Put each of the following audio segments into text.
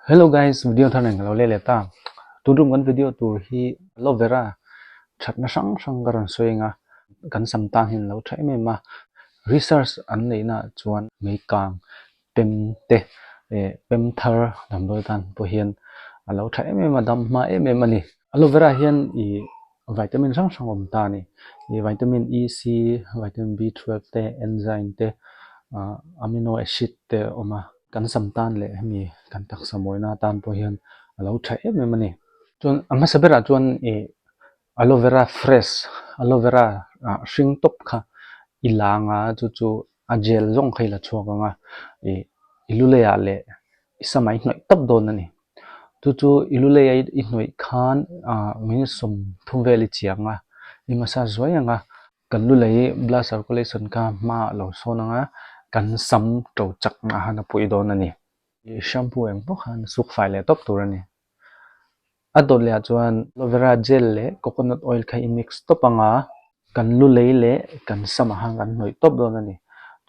Hello guys, video thar nen ka lo leh leh ta. Tun tum kan video tur hi aloe vera thatna hrang hrang ka rawn sawi ang a, kan sam tan hian a lo tha em em a. Research an neihna ah chuan mei kang pem te eh pem thar damdawi tan pawh hian a lo tha em em a, dam hma em em a ni. Aloe vera hian ih vitamin hrang hrang awm ta a ni. Ih vitamin E, C, vitamin B twelve te, enzyme te, ah amino acid te a awm a. Kan sam tan leh hemi kan taksa mawina atan pawh hian a lo tha em em a ni. Chuan a hmasa berah chuan ih aloe vera fresh aloe vera ah hring tawp kha i lang a chu chu a gel zawng kha i la chhuak ang a ih i lu leiah leh i sam ah i hnawih tawp dawn a ni. Chu chu i lu leia i hnawih khan ah minute 30 vel i chiang a i massage zuai ang a. Kan lu lei blood circulation kha hma a lo sawn ang a, kan sam to chak na han a pui dawn a ni. Ih shampoo eng pawh khan suk fai leh tawp tur a ni. A dawt leh ah chuan aloe vera gel leh coconut oil kha i mix tawp ang a, kan lu lei leh kan sam ah khan kan hnawih tawp dawn a ni.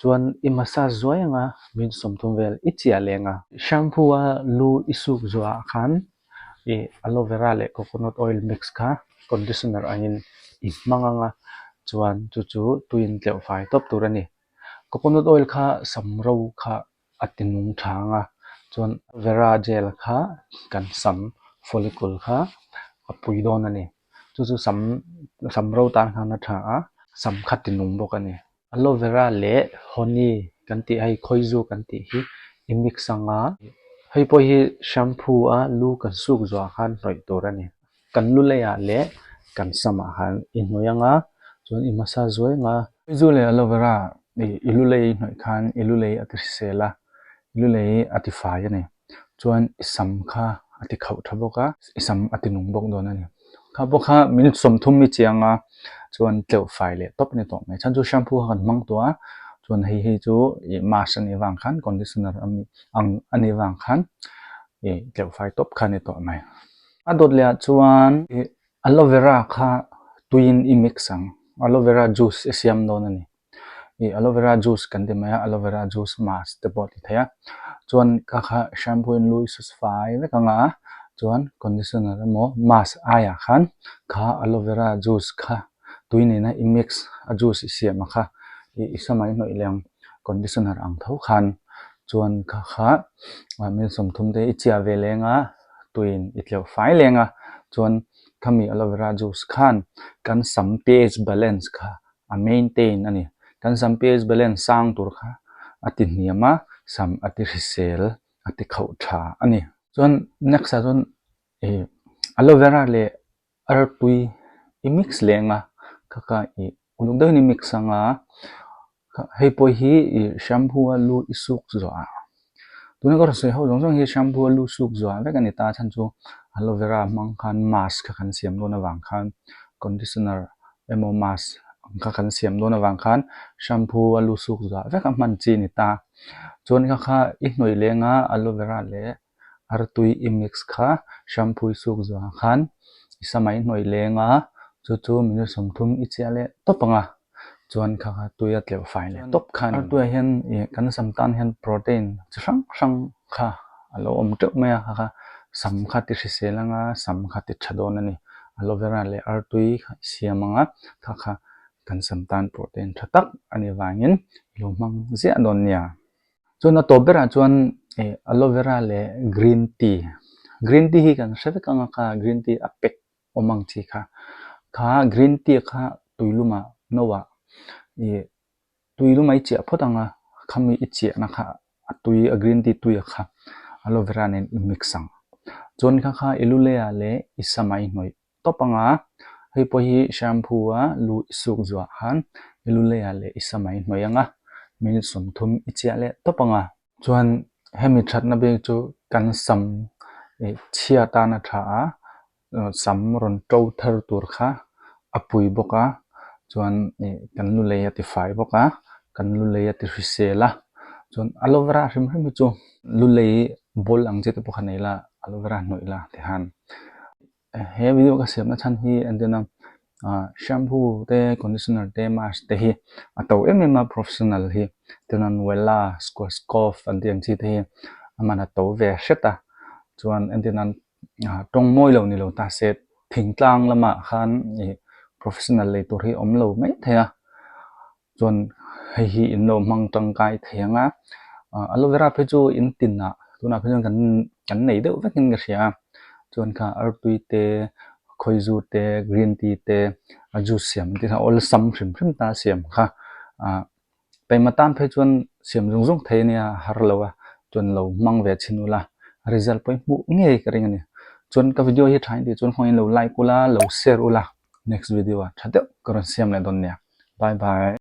Chuan i massage zuai ang a, minute 30 vel i chiah leh ang a. Shampoo a lu i suk zuah ah khan ih aloe vera leh coconut oil mix kha conditioner angin i hmang ang a chuan chu chu tuiin tleuh fai tawp tur a ni. Coconut oil kha sam ro kha a ti nung tha ang a chuan vera gel kha kan sam follicle kha a pui dawn a ni. Chu chu sam sam ro tan khan a tha a sam kha ti nung bawk a ni. Aloe vera leh honey kan tih hei khawizu kan tih hi i mix ang a, hei pawh hi shampoo a lu kan suk zuah khan hnawih tur a ni. Kan lu leiah leh kan samah khan i hnawih ang a, chuan i massage zuai ang a. Khawizu leh aloe vera i lu lei i hnawih khan i lu lei a ti hrisel a, i lu lei a ti fai a ni. Chuan i sam kha a ti khauh tha bawk a, i sam a ti nung bawk dawn a ni. Kha pawh kha minute 30 mi chiang a, chuan tleuh fai leh tawp a ni tawh mai. Chhan chu shampoo kha kan hmang tawh a, chuan hei hi chu ih mask a nih vang khan conditioner a mi ang a nih vang khan ih tleuh fai tawp kha a ni tawh mai. A dawt leh ah chuan ih aloe vera kha tuiin i mix ang, aloe vera juice i siam dawn a ni. Ih aloe vera juice kan ti mai a aloe vera juice mask te pawh a ti thei a chuan kha kha shampoo in lu i su fai vek ang a chuan conditioner emaw mask aiah khan kha aloe vera juice kha tui nena i mix a juice i siam a kha ih i samah i hnawih leh ang conditioner ang tho khan chuan kha kha minute 30 te i chiah ve leng a tuiin i tleuh fai leng a chuan khami aloe vera juice khan kan sam pH balance kha a maintain a ni. Kan sam pH balance sang tur kha a ti hniam a, sam a ti hrisel, a ti khauh tha a ni. Chuan next ah chuan ih aloe vera leh artui i mix leh ang a, kha kha ih uluk deuhin i mix ang a, hei pawh hi ih shampoo a lu i suk zawh ah tuna ka rawn sawi ho zawng zawng hi shampoo a lu suk zawh ah vek a ni ta chhan chu aloe vera hmang khan mask kha kan siam dawn avang khan conditioner emaw mask ang kha kan siam dawn avang khan shampoo a lu suk zawh ah vek a hman chi a ni ta chuan kha kha i hnawih leng a aloe vera leh artui i mix kha shampoo i suk zawh ah khan i samah i hnawih leng a chu chu minute 30 i chiah leh tawp ang a chuan kha kha tui a tleuh fai leh tawp kha a ni. Artuiah hian ih kan sam tan hian protein chi hrang hrang kha a lo awm teuh mai a kha kha sam kha ti hrisel ang a sam kha ti tha dawn a ni. Aloe vera leh artui kha i siam ang a kha kha kan sam tan protein tha tak a nih vangin i lo hmang ziah dawn nia. Chuan a tawp berah chuan ih aloe vera leh green tea, green tea hi kan hre vek ang a kha green tea a pack awm ang chi kha. Kha green tea kha tuilumah no ah ih tuilum a i chiah phawt ang a, khami i chiahna kha a tui a green tea tui a kha aloe vera nen i mix ang. Chuan kha kha i lu leiah leh i samah i hnawih tawp ang a, hei pawh hi shampoo a lu i suk zuah khan i lu leiah leh i samah i hnawih ang a, minute 30 i chiah leh tawp ang a. Chuan hemi thatna bik chu kan sam ih chhia tan a tha a, sam rawn to thar tur kha a pui bawk a chuan ih kan lu lei a ti fai bawk a kan lu lei a ti hrisel a chuan aloe vera hrim hrim hi chu lu lei bawl ang chi te pawh kha nei la aloe vera hnawih la ti han he video ka siamna chhan hi entirna ah shampoo te conditioner te mask te hi a to em em a professional hi chuan wella squash cough an tih ang chi te hi a man a to ve hret a. Chuan entir nan tawng mawi lo ni lo ta se thingtlang lamah khan ih professional lei tur hi awm lo mai thei a. Chuan hei hi in lo hmang tangkai thei ang a, aloe vera phei chu in tinah tunah phei chuan kan kan nei deuh vekin ka hria a, chuan kha artui te khawizu te green tea te a juice siam te kha awlsam hrim hrim ta siam kha ah taima tan phei chuan siam zung zung thei ania a har lo a, chuan lo hmang ve chhin ula result pawh i hmuh ngei ka ring a ni. Chuan ka video hi tha in tih chuan khawngaih in lo like ula lo share ula next video ah tha deuh ka rawn siam leh dawn nia. Bye bye.